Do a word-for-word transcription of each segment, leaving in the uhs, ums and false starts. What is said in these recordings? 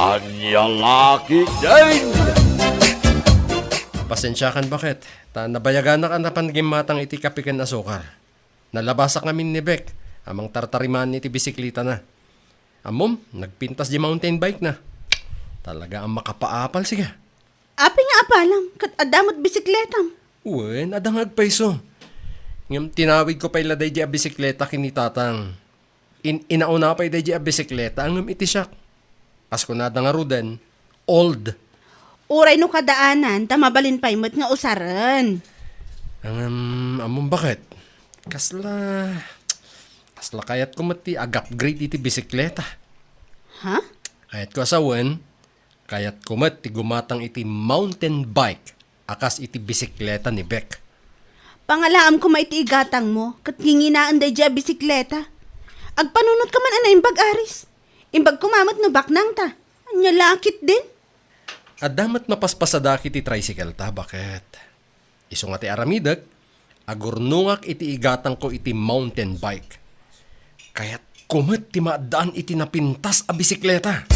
Ania la ketdin? Pasensiakan, baket, ta nabayaganak a napan gimmatang iti kape ken asukar. Nalabasak ngamin ni Bec a mangtartarimaan iti bisiklitana. Ammom, nagpintas di mountain bike na. Talaga a makapaapal, siga. Apay nga apalam, ket adda met bisikletam? Wen, adda nga agpayso. Ngem tinawidko pay la daydi a bisikleta ken ni Tatang. In-, inauna pay daydi a bisikleta ngem iti siak. Kas kunada ngaruden, old. Uray no kadaanan, ta mabalin pay met nga usaren. Ngem, ammom baket? Kasla, kasla kayatko met ti ag-upgrade iti bisikleta. Ha? Kayatko a sawen, kayatko met ti gumatang iti mountain bike a kas iti bisikleta ni Bec. Pangalaam koma iti igatangmo, ket nginginaen daydi a bisikleta. Agpanunot ka man a naimbag, Aris. Imbag koma met no baknang ta. Ania la ketdin? Adda met mapaspasada iti tricycle ta, baket. Isu nga ti aramidek, agurnongak iti igatangko iti mountain bike. Kayatko met ti maaddaan iti napintas a bisikleta.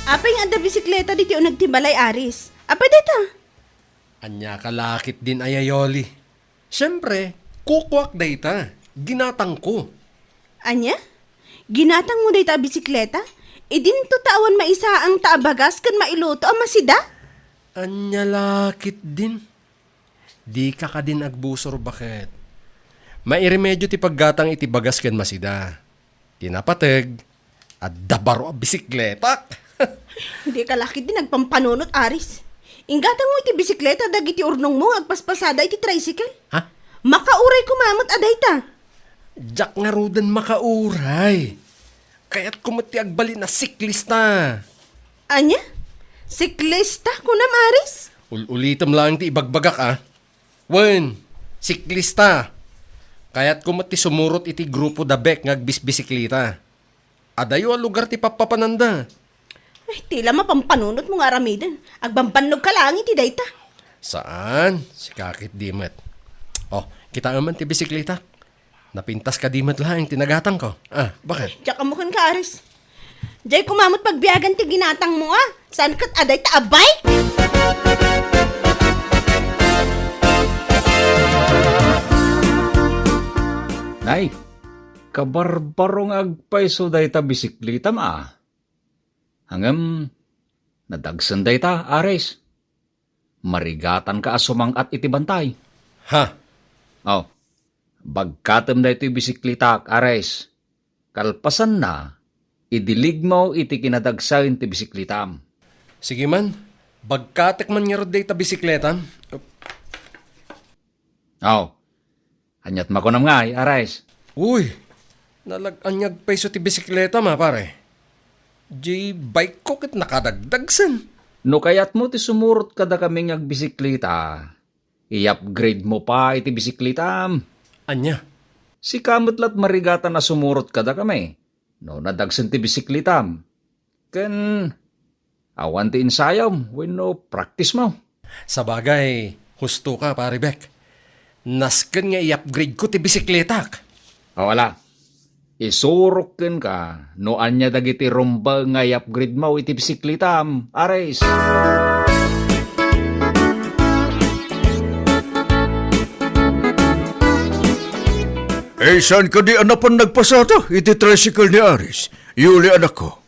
Apay nga adda bisikleta ditoy uneg ti balay, Aris? Apay dayta? Ania ka la ketdin a yayoli? Siempre, kukuak dayta. Ginatangko. Ania? Ginatangmo dayta a bisikleta? Idinto ta awan maisaang ta a bagas ken mailuto a masida? Ania la ketdin? Dika kadin agbusor, baket. Mairemedio ti paggatang iti bagas ken masida. Ti napateg, adda baro a bisikletak. Dika la ketdin agpampanunot, Aris. Inggatangmo iti bisikleta dagiti urnongmo nga agpaspasada iti tricycle. Ha? Makauray koma met a dayta. Diak ngaruden makauray. Kayatko met ti agbalin a siklista. Ania? Siklista, kunam, Aris? Ul-ulitem laeng ti ibagbagak, a. Wen, siklista. Kayatko met ti sumurot iti grupo da Bec nga agbisbisiklita. Adayo a lugar ti pappapananda. Ay, ti la mapampanunotmo nga aramiden. Agbambannog ka laeng iti dayta. Saan? Sika ketdi met. Oh, kitaem man ti bisiklita. Napintas kadi met laeng ti nagatangko. Ah, baket? Diak ammo kenka, Aris. Diay koma met pagbiagan ti ginatangmo, a? Saan ket a dayta a bike? Nay, kabarbaro nga agpayso dayta bisiklitam, a. Ngem, nadagsen dayta, Aris. Marigatanka a sumang-at iti bantay. Ha? Oh, bagkatem daytoy bisiklitak, Aris. Kalpasanna, idiligmo iti kinadagsen ti bisiklitam. Sige man, bagkatek man ngarud dayta bisikletam. Aw, aniat makunam ngay, Ares? Uy, nalag-anyag pay isu ti bisikletam, pare. Di bike ko ket nakadagdagsen. No kayatmo ti sumurot kadakami nga agbisikleta, i-upgrade mo pa iti bisikletam. Ania? Sika met la't marigatan a sumurot kadakami no nadagsen ti bisikletam. Ken awan ti ensayom wenno practice mo. Sabagay, husto ka, Pare Bek. Nasken nga i-upgrade ko ti bisikletak. O, ala. Isurok kenka no ania dagiti rumbeng nga i-upgrade mo iti bisikletam, Ares. Eh, saan kadi a napan nagpasada iti tricycle ni Ares? Yuli, anakko.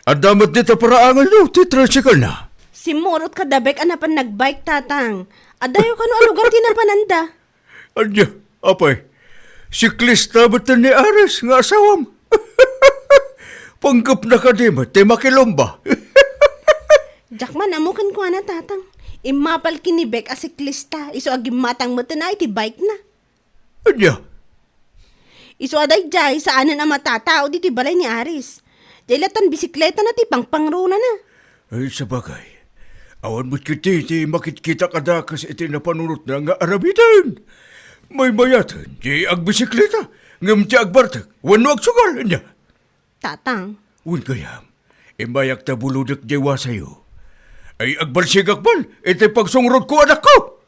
Adda met dita paraanganyo ti tricycle na. Simmurot ka, Dabek, a napan nagbike, Tatang. Adayo kano a lugar ti napananda? Ania, apay? Siklista met ni Ares nga asawam. Panggepna kadi met ti makilumba. Diak man ammo kenkuana, Tatang. Immapal ken ni Bek a siklista, isu a gimmatang met na iti bike na. Ania? Isu a daydiay, saanen a matataud iti balay ni Ares. Diay latan bisikletana ti pangpangrunana. Ay, sabagay. Awan met ketdi ti makitkitak a dakes iti napanunotna nga aramiden. Maymayaten ti agbisikleta, ngem ti agbartek wenno agsugal, ania? Tatang. Wen gayam, immayak ta bulodek diay wasayo. Ay, agbalsigak man iti pagsungrotko, anakko!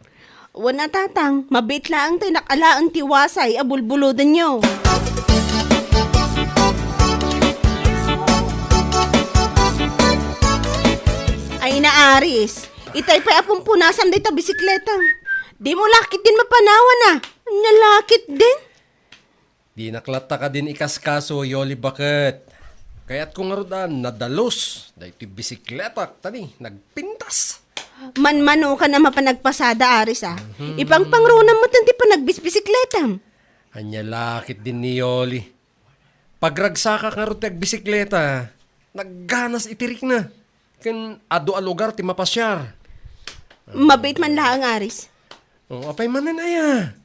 Wen a, Tatang, mabiit laeng ti nakalaen ti wasay a bulbulodenyo. Ay, Ina Aris, itay pay a pumpunasan dayta bisikleta. Dimo lakit din mapanawan a. Ania lakit din? Dinak latta kadin ikaskaso, Yoli, baket. Kayatko ngarud a nadalus daytoy bisikletak, ta ni, nagpintas. Manmanokan a mapan agpasada, Aris, a. Mhm. Ipangpangrunam met ti panagbisbisikletam. Ania lakit din ni Yoli. Pagragsakak ngarud ti agbisikleta, nagganas iti rikna. Ken adu a lugar ti mapasiar. Mabiit man laeng, Aris. Oh, apay manen aya?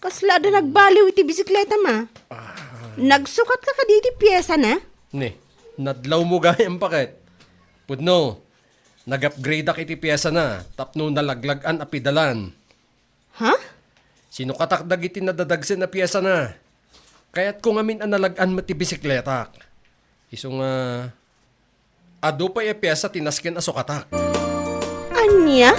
Kasla adda nagbaliw iti bisikletam a. Ah. Nagsukatka kadi iti piesana? Ni, nadlawmo gayam, baket. Pudno, nag-upgradeak iti piesana tapno nalaglag-an a pedalan. Ha? Sinukatak dagiti nadadagsen a piesana. Kayatko ngamin a nalag-an met ti bisikletak. Isu nga, adu pay a piesa ti nasken a sukatak. Ania?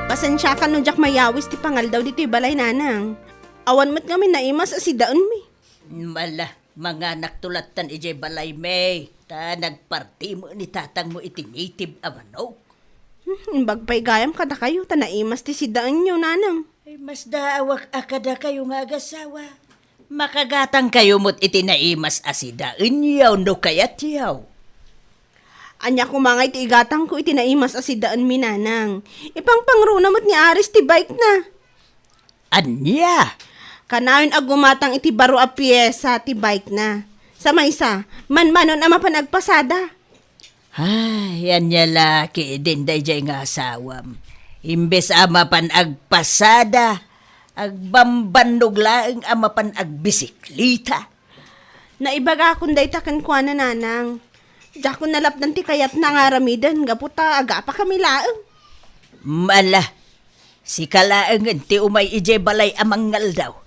Pasensiakan no diak mayawis ti pangaldaw ditoy balay, Nanang. Awan met ngamin naimas a sidaenmi. Mala, manganakto lattan idiay balaymi, ta nagparti met ni tatangmo iti native a manok. Hmm, imbag pay gayam kadakayo, ta naimas ti sidaenyo, Nanang. Ay, masdaawak a kadakayo nga agasawa. Makagatangkayo met iti naimas a sidaenyo no kayatyo. Ania koma nga iti igatangko iti naimas a sidaenmi, Nanang? Ipangpangruna met ni Aris ti bike na. Ania? Kanayon a gumatang iti baro a piesa ti bike na. Sa maysa, manmanon a mapan agpasada. Ay, ania la ketdin daydiay nga asawam. Imbes a mapan agpasada, agbambannog laeng a mapan agbisikleta. Naibagakon dayta kenkuana, Nanang. Diakon nalapdan ti kayatna nga aramiden gapu ta agapakami laeng. Mala, sika laengen ti umay idiay balay a mangaldaw.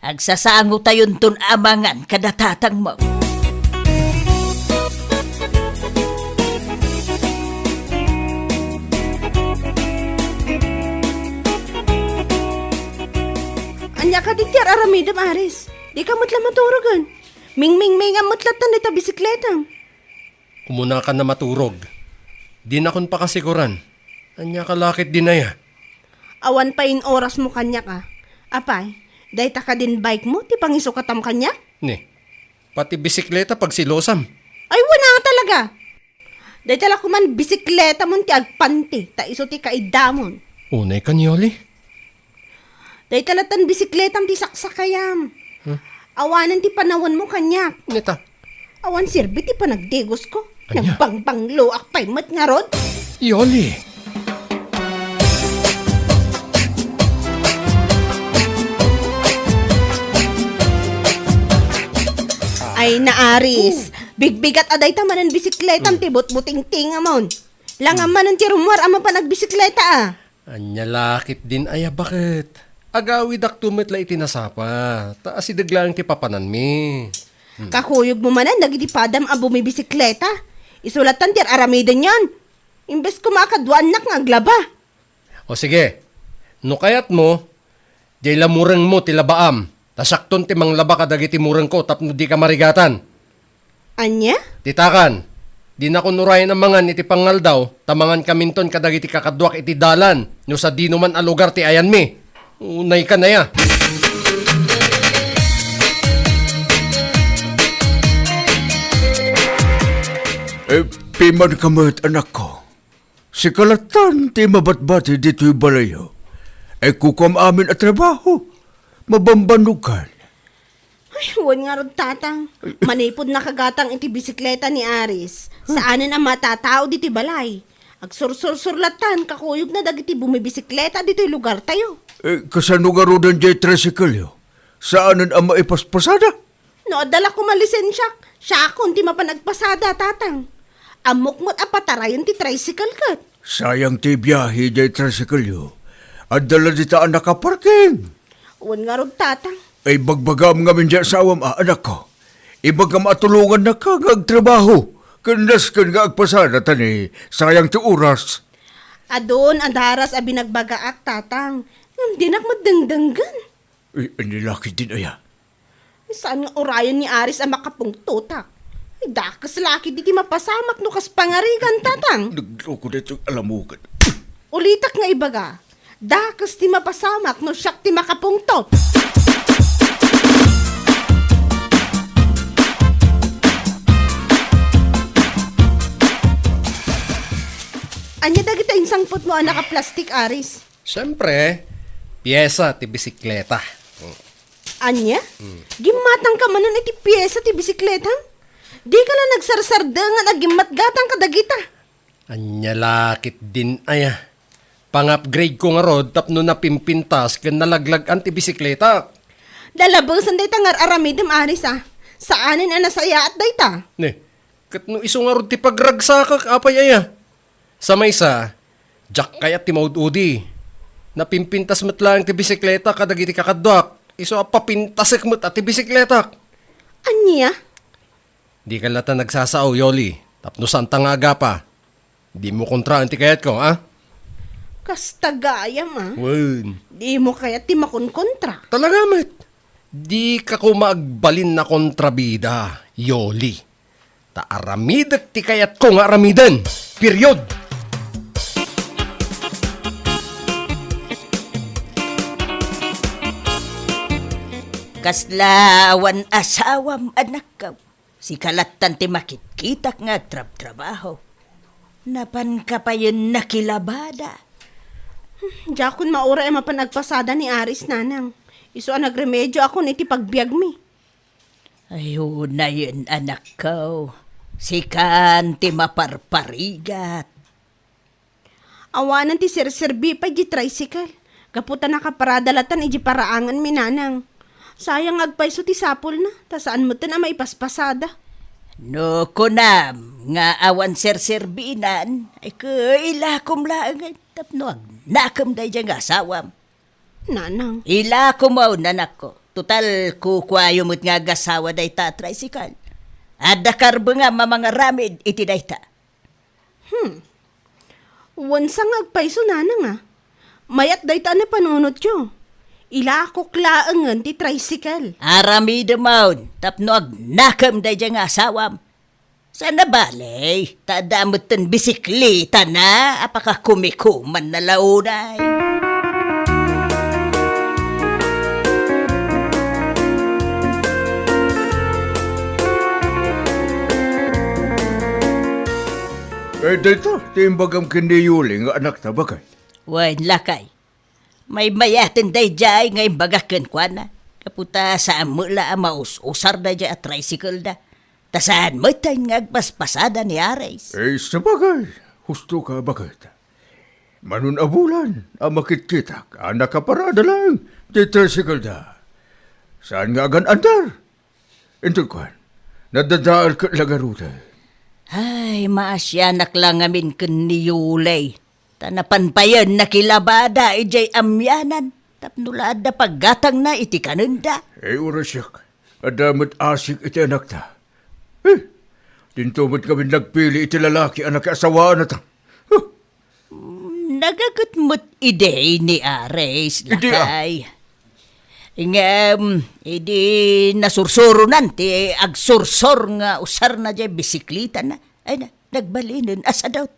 Agsasangotayonton a mangan kada tatangmo. Ania kadi ti ar-aramidem, Aris? Dika met la maturogen. Mingmingmingan met lattan dayta bisikletam. Umunakan a maturog. Dinakon pakasikuran. Ania ka la ketdin aya? Awan pay in-orasmo kaniak a. Apay, dayta kadin bike mo ti pangisukatam kaniak? Ni, pati bisikleta pagsilosam. Ay, wen a talaga. Dayta la koman bisikletamon ti agpanti, ta isu ti kaidamon. Unay kan, Yoli? Dayta lattan bisikletam ti saksakayam. Hmm? Awanen ti panawenmo kaniak. Neta? Awan serbi ti panagdigosko. Ania? Nagbangbangloak pay met ngarud. Yoli! Ay, Ina Aris, bigbigat a dayta manen bisikletam ti butbutingtingamon. Langan manen ti rummuar a mapan agbisikleta a. Ania la ketdin aya, baket? Agawidakto met la iti nasapa, ta asideg laeng ti papananmi. Hmm. Kakuyogmo manen dagiti padam a bumibisikleta. Isu lattan ti ar-aramidenyon. Imbes koma a kaduaannak nga aglaba. O sige, no kayatmo, diay la murengmo ti labaam. Ta siakton ti manglaba kadagiti murengko tapno dika marigatan. Ania? Ditakan, dinakon urayen a mangan iti pangaldaw, ta mangankaminton kadagiti kakaduak iti dalan, no sadinoman a lugar ti ayanmi. Unaykan aya. Eh, pimanka met, anakko. Sika lattan ti mabatbati ditoy balayyo. Ay, kukuam amin a trabaho. Mabambanogkan. Ay, wen ngarud, Tatang. Manipud nakagatang iti bisikleta ni Aris, saanen a matatao ditoy balay. Agsursursur lattan, kakuyogna dagiti bumibisikleta ditoy lugartayo. Eh, kasano ngaruden diay tricycle-yo? Saanen a maipaspasada? No adda la koma lisensiak, siakon ti mapan agpasada, Tatang. Ammok met a patarayen ti tricycle ket. Sayang ti biahe diay tricycle-yo. Adda la dita a nakaparking. Wen ngarud, Tatang. Ay, bagbagam ngamin di asawam, a, anakko. Ibagam a tulongannaka nga agtrabaho. Ken nasken nga agpasada ta ni sayang ti oras. Adun a daras a binagbagaak, Tatang. Ngem dinak met dengdenggen. Ay, ania la ketdin aya? Saan nga urayen ni Aris a makapungtotak? Ay, dakes la ketdi ti mapasamak no kas pangarigan, Tatang. Nagloko daytoy alamugan. Ulitak nga ibaga, dakes ti mapasamak no siak ti makapungtot. Ania dagita insangpetmo a nakaplastik, Aris? Siempre, piesa ti bisikleta. Ania? Gimmatangka manen iti piesa ti bisikleta? Dika la nagsarsardengan a gimmatgatang kadagita. Ania la ketdin aya? Pang-upgrade ko ngarud tapno napimpintas ken nalaglag-an ti bisikleta. Dalabesen dayta nga ar-aramidem, Aris, a. Saanen a nasayaat dayta. Ne, ket no isu ngarud ti pagragsakak, apay aya? Sa maysa, diak kayat ti maud-udi. Napimpintas met laeng ti bisikleta kadagiti kakaduak. Isu a papintasek met a ti bisikletak. Ania? Dika latta nagsasao, Yoli, tapno saanta nga agapa. Dimo kontraen ti kayatko, a? Kasta gayam, a. Wen. Dimo kayat ti makonkontra. Talaga met. Dika koma agbalin a kontrabida, Yoli. Ta aramidek ti kayatko nga aramiden. Period. Kasla awan asawam, anakko. Sika lattan ti makitkitak nga agtrabtrabaho. Napanka payen nakilabada. Diakon mauray a mapan agpasada ni Aris, nanang. Isu a nagremedioakon iti pagbiagmi. Ay, unayen, anakko. Sikan ti maparparigat. Awanen ti serserbi pay di tricycle. Gapu ta nakaparada latan iti paraanganmi, nanang. Sayang nga agpayso ti sapulna, ta saan metten a maipaspasada. No kunam nga awan serserbinan, ay, ke, ilakom laengen tapno agnakem daydiay nga asawam. Nanang. Ilakom, anakko. Total, kukuayo met nga agasawa dayta a tricycle. Adda karbengam a mangaramid iti dayta. Hmm. Wen sa nga agpayso, nanang, a. Mayat dayta a napanunotyo. Ilakok laengen ti tricycle. Aramidem tapno agnakem daydiay nga asawam. Saan a bale, ta adda metten bisiklitana a pakakumikumanna la unay. Eh, dayta ti imbagam ken ni Yuli nga anakta, baket. Wen, lakay. Maymayaten daydiay nga imbagak kenkuana. Gapu ta saan met la a maus-usar daydiay a tricycle da. Ta saan metten nga agpaspasada ni Aris. Eh, sabagay, husto ka, baket. Manun a bulan a makitkitak a nakaparada laeng ti tricycle da. Saan nga agan-andar? Inton kuan, nadadael ket la ngaruden. Ay, maasianak la ngamin ken ni Yulay. Ta napan payen nakilabada idiay amianan tapno la adda paggatangna iti kanenda. Eh, uray siak, adda met asik iti anakta. Eh, dinto met ngamin nagpili iti lalaki a nakiasawaanna ta. Huh! Nagaget met idi ni Aris, idi, ah, lakay. Ngem, idi nasursuronan ti agsursor nga usarna diay bisiklitana, ay na, nagbalinen a sadut.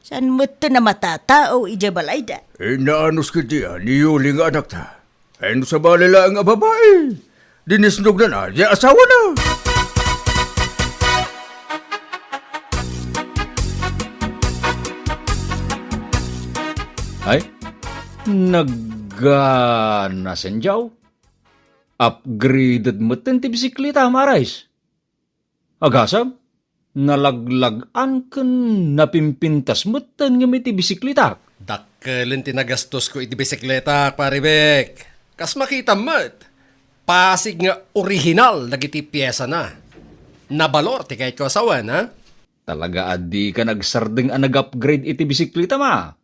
Saan met ti namatatao idiay balayda? Eh, naanus ketdi a ni Yuli nga anakta. Ay, no sabali laeng a babai, dinisnognan a di asawana. Ay, nagganasen diaw. Upgraded metten ti bisiklita, Marais. Agasem, nalaglag-an ken napimpintas metten ngem iti bisiklitak. Dakkelen ti nagastosko iti bisikletak, Pari Bek. Kas makitam met, pasig nga orihinal dagiti piesana. Nabalor ti kayatko a sawen, ha? Talaga a dika nagsardeng a nag-upgrade iti bisikletam a.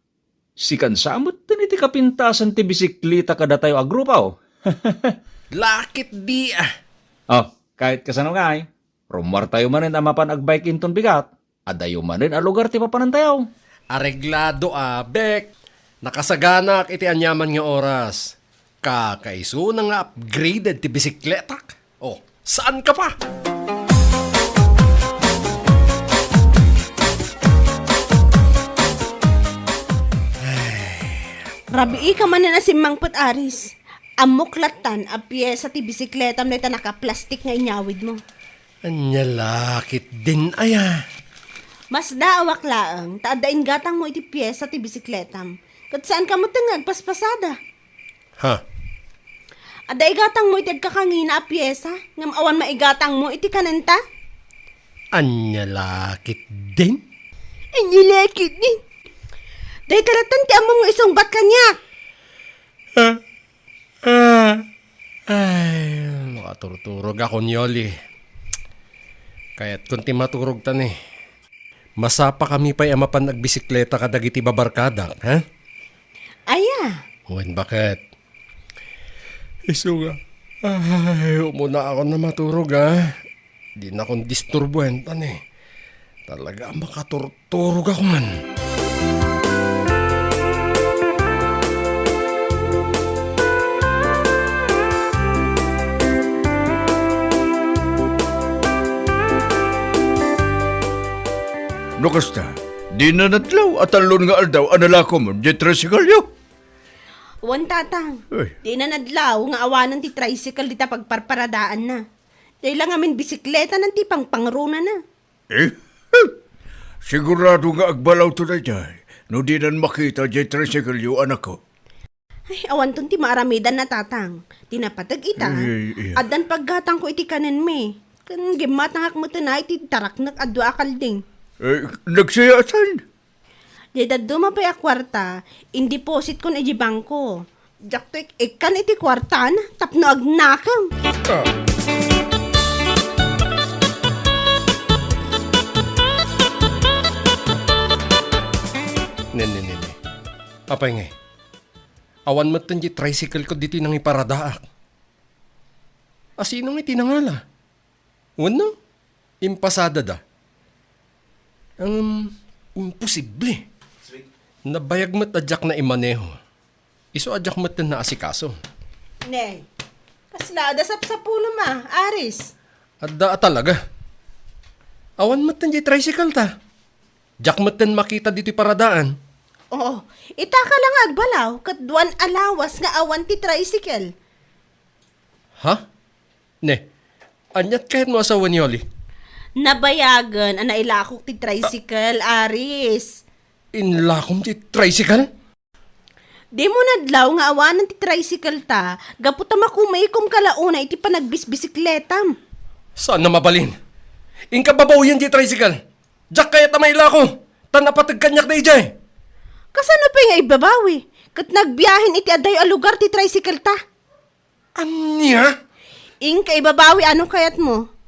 Sikan sa metten iti kapintasan ti bisikleta kadatayo a grupo. Lakit di, ah. Oh, kahit kasano ngay, rummuartayo manen a mapan agbike inton bigat, adayo manen a lugar ti papanantayo. Areglado a, Bek. Nakasaganak iti aniaman nga oras. Kakaisuna nga upgraded ti bisikletak. Oh, saan ka pa? Rabii ka manen a simmangpet, Aris. Ammok lattan a piesa ti bisikletam dayta nakaplastik nga inyawidmo. Ania la ketdin aya? Masdaawak laeng ta adda inggatangmo iti piesa ti bisikletam. Ket saan ka met nga agpaspasada. Ha? Adda igatangmo iti agkakangina a piesa, ngem awan maigatangmo iti kanenta? Ania la ketdin? Ania la ketdin? Dayta lattan ti ammom nga isungbat kaniak. Ah, ah, ay, makaturturog ako ni Oli. Kayatkon ti maturog ta ni. Masapakami pay a mapan agbisikleta kadagiti babarkadak, ha? Aya? Wen, baket? Isu nga, ay, umuna ako na maturog, ha? Dinakon disturboen, ta ni. Talaga a makaturturog ako man. No kasta, dina nadlaw a tallon nga aldaw a nalakom diay tricycle-yo? Wen, Tatang. Ay. Dina nadlaw nga awanen ti tricycle dita pagparparadaanna. Diay la ngamin bisikletanan ti pangpangronana. Eh? Sigurado nga agbalawto daydiay no dinan makita diay tricycle-yo, anakko. Ay, awanton ti maaramidanna, Tatang. Ti napateg ita, Ay, ay, ay. Addan paggatangko iti kanenmi. Ken gimmatangak metten iti taraknek a dua a kalding. Eh, nagsayaasan? Diay dadduma pay a kuarta, indepositkon idiay bangko. Diakto ik-ikkan iti kuartana tapno agnakem. Ah. Ne, ne, ne, ne. Apay ngay? Awan metten diay tricycle-ko ditoy nangiparadaak. A sino ngay ti nangala? Wenno, impasadada? Ngem, imposible. Nabayag met a diak naimaneho. Isu a diak metten naasikaso. Ne, kasla adda sapsapulem a, Aris? Adda a talaga. Awan metten diay tricycle ta. Diak metten makita ditoy paradaan. Oo, itaka la nga agbalaw, ket duan a lawas nga awan ti tricycle. Ha? Ne, aniat kayatmo a sawen ni Oli? Nabayagen a nailakok ti tricycle, Aris. Inlakom ti tricycle? Dimo nadlaw nga awanen ti tricycle ta, gapu ta makumikom ka la unay iti panagbisbisikletam. Saan a mabalin? Inka babawiyen ti tricycle. Diak kayat a mailako, ta napateg kaniak daydiay. Kasano pay nga ibabawi? Ket nagbiahen iti adayo a lugar ti tricycle ta. Ania? Inka ibabawi a no kayatmo.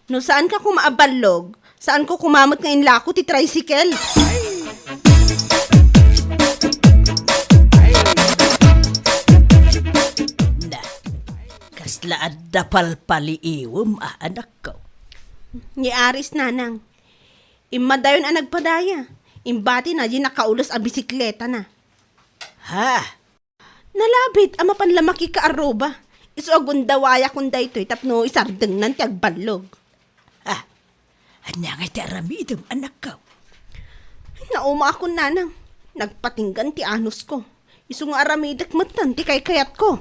No saanka koma a ballog, saanko koma met nga inlako ti tricycle. Na, kasla adda palpaliiwem a, anakko. Ni Aris, nanang. Immadayon a nagpadaya. Imbatina diay nakaules a bisikletana. Ha? Nalabit a mapan la makikaarruba. Isu a gundawayakon daytoy tapno isardengnan ti agballog. Ah, ania ngay ti aramidem, anakko? Naumaakon, nanang. Nagpatinggan ti anusko. Isu nga aramidek metten ti kaykayatko.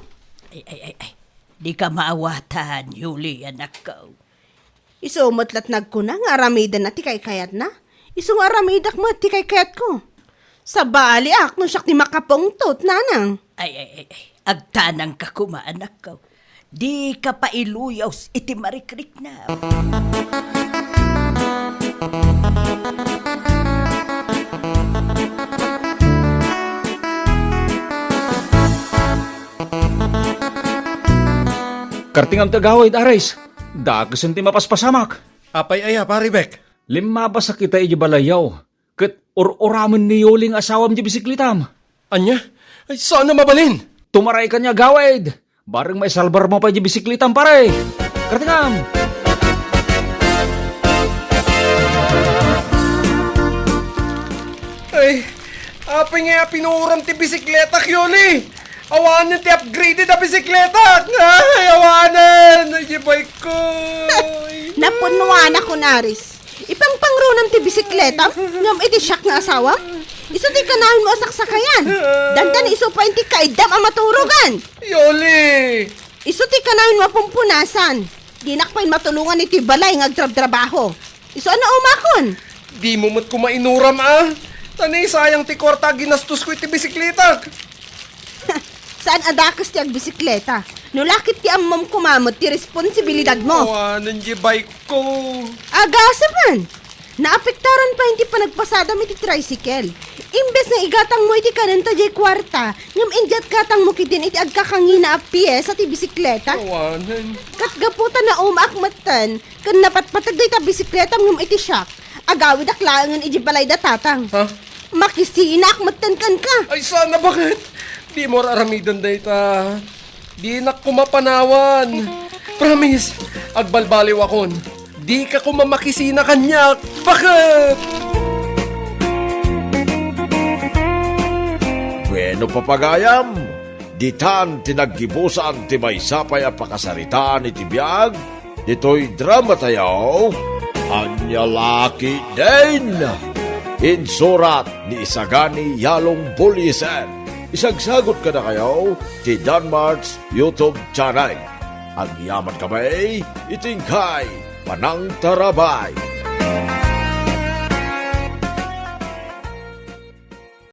Ay, ay, ay, ay. Dika maawatan, Yuli, anakko. Isu met la't nagkuna nga aramidenna ti kaykayatna. Isu nga aramidak met ti kaykayatko. Sabaliak no siak ti makapungtot, nanang. Ay, ay, ay, ay. Agtanangka koma, anakko. Dika pailuyos iti marikrikna. Kartingam ti agawid, Aris. Dakesen ti mapaspasamak. Apay aya, Pari Bek? Limmabasak ita idiay balayyo, ket ur-uramen ni Yuli nga asawam diay bisikletam. Ania? Ay, saan a mabalin? Tumaray kaniak, agawid! Bareng maisalbarmo pay diay bisikletam, pare. Karatingam. Ay, apay nga pinuoram ti bisikletak, Yoli? Awanen ti upgraded a bisikletak. Ay, awanen. Ay, bike ko. Napunnuanakon, Aris. Ipangpangrunam ti bisikletam, ngem iti siak nga asawam? Isu ti kanayon mo a saksakayan. Dandan isu pay ti kaiddam a maturogan. Yoli! Isu ti kanayon mo a pumpunasan. Dinak pay matulongan iti balay nga agtrabtrabaho. Isu a naumakon. Dimo met koma inuram, a? Ta naisayang ti kuarta a ginastosko iti bisikletak. Saan a dakes ti agbisikleta? No la ket ti ammom koma met ti responsibilidadmo. Awanen diay bike ko. Agasem man! Naapektaran pay ti panagpasadam iti tricycle. Imbes nga igatangmo iti kanenta diay kuarta, ngem idiat gatangmo ketdin iti agkakangina a piesa ti bisikleta. Awanen. Ket gapu ta naumaak metten, ken napatpateg dayta bisikletam ngem iti siak, agawidak laengen idiay balay da tatang. Ha? Makisinak metten kenka. Ay, saan a baket? Dimo ar-aramiden dayta. Dinak koma panawan. Promise, agbalbaliwakon. Dika koma makisina kaniak. Baket? Bueno, papagayam, ditan ti naggibusan ti maysa pay a pakasaritaan iti biag ditoy drama tayo, Ania La Ketdin. Insurat ni Isagani Yalong Buliesen. Isagsagut kadakayo ti Danmart's YouTube channel. Agyaman kami iti inkay panangtarabay.